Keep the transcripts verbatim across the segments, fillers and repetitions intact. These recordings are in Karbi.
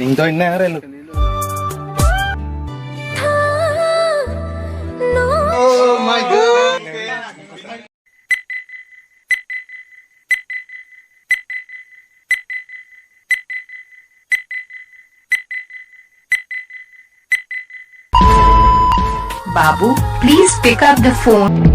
Doi nang re lo. Oh my God. Babu, please pick up the phone.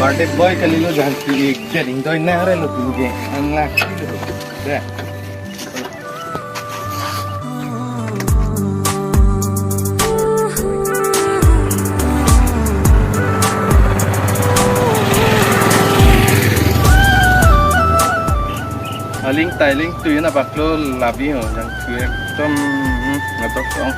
Birthday boy kalilo, jangki-ik, jadi doi nang re lo tu ke. Anak itu. Deh. Aling tailing tu yun abak lo labi ho, jangki ekdom, hmm, ngatok song.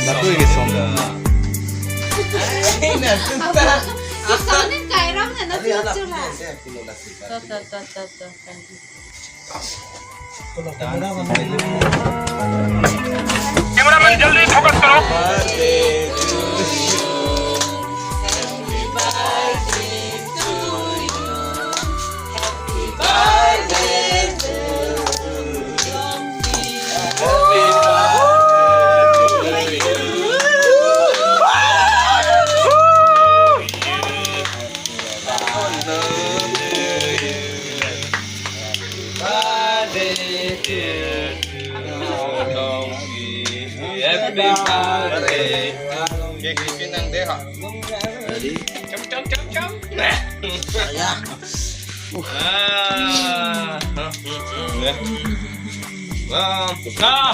Lapu ke som. Sonin kairam na na. To, to, to, to, to. Cameraman, जल्दी फोकस करो। Happy birthday. Cake isi nangde ha. Chom, chom, chom, chom. Ya. Ah. Ya. Wah, ah.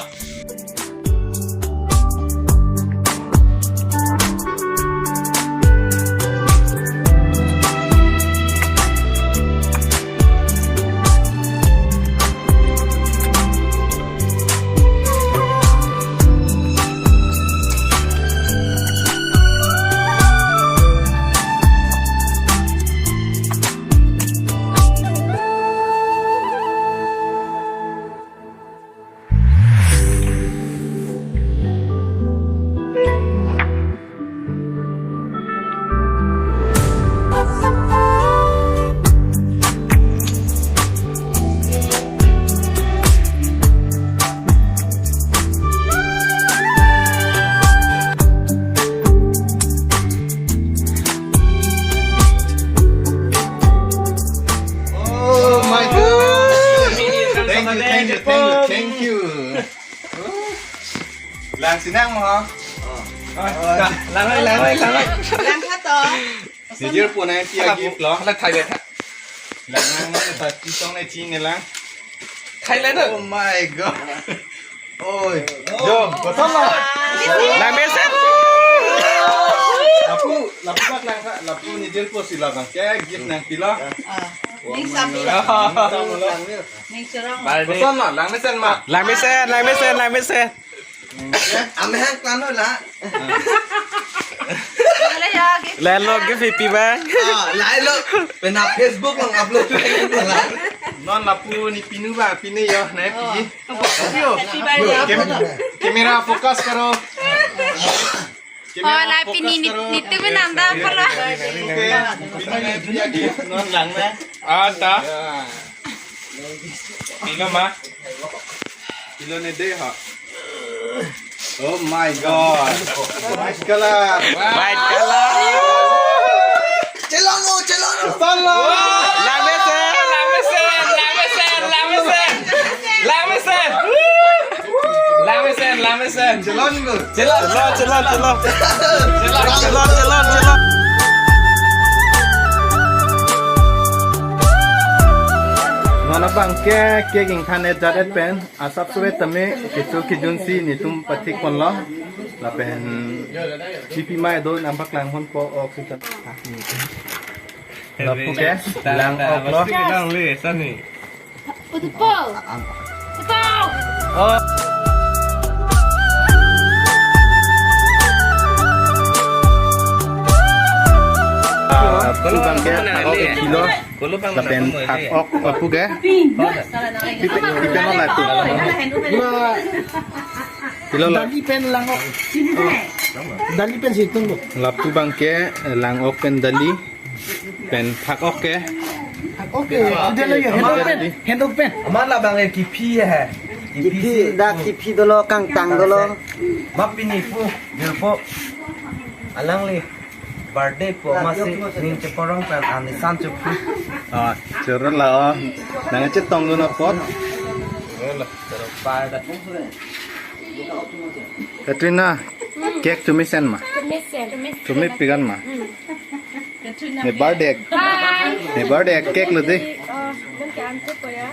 Oh my God. Thank you, thank you, thank you, thank you. Lang sinang mo ha? Lang, lang, lang, lang. Lang ha to. Nijir po na ti agi lo. Hala thai le tha. Lang lang na ta ti tong na ti ne lang. Thai le to. Oh my God. Oi. Jo, koson lo. Lang mesen. Lapu, lapu bak lang ha. Lapu nijir po si labang. Kya gift nangpi lo? Ah. Ning sapi. Ning sarong. Koson lo, lang mesen ma. Lang mesen, lang mesen, lang mesen. Amehang klano la. Lailo ke pipi bang. Ah, lailo. Pena Facebook lang upload lagi. Non lapu ne pinu ba, pine yo, ne pi. Yo. Happy birthday. Kem, camera focus karo. Oh, la pini ni, ni tu nanda pala. Okay. Pinu ya, non lang na. Ah, ta. Pilo ma. Pilo ne de ha. Oh my God. White color. White color. Chelon o, chelon o. Chelon. Langmesen, langmesen, langmesen, langmesen. Langmesen. Langmesen, langmesen. Chelon o. Chelon, chelon, chelon, chelon. Chelon, chelon, chelon, chelon. Non abang ke, ke ingthan et jat et pen. Asap suet tame kecho kejun si netum pathik ponlo. Lapen pipi mai do nangpaklang ponpo oxygen. Lapu ke lang ok lo. Lang le sani. Utupo. Utupo. Oh. Ah, lapu abang ke ako kilo. Lapen phak ok lapu ke. Pipe, pipe non lapu. Pilo la. Dali pen lang ok. Dali pen situng lo. Lapu abang ke lang ok pen dali. Pen phak ok ke. Ok, sudah lo ya. Hand ok pen. Hand ok pen. Aman labang ke kiphi he. Kiphi si dak kiphi dolo, kangtang dolo. Ma pini pu, jilpo. Alangli birthday pu amatsi ning cheporong pen anisan chephu. Ah, choro la o. Nangchetong dun apot. Katrina, cake chomesen ma? Chomesen. Chome pigan ma? Hmm. Ne birthday. Hi. Ne birthday cake lo de. Oh, non ke anche po ya.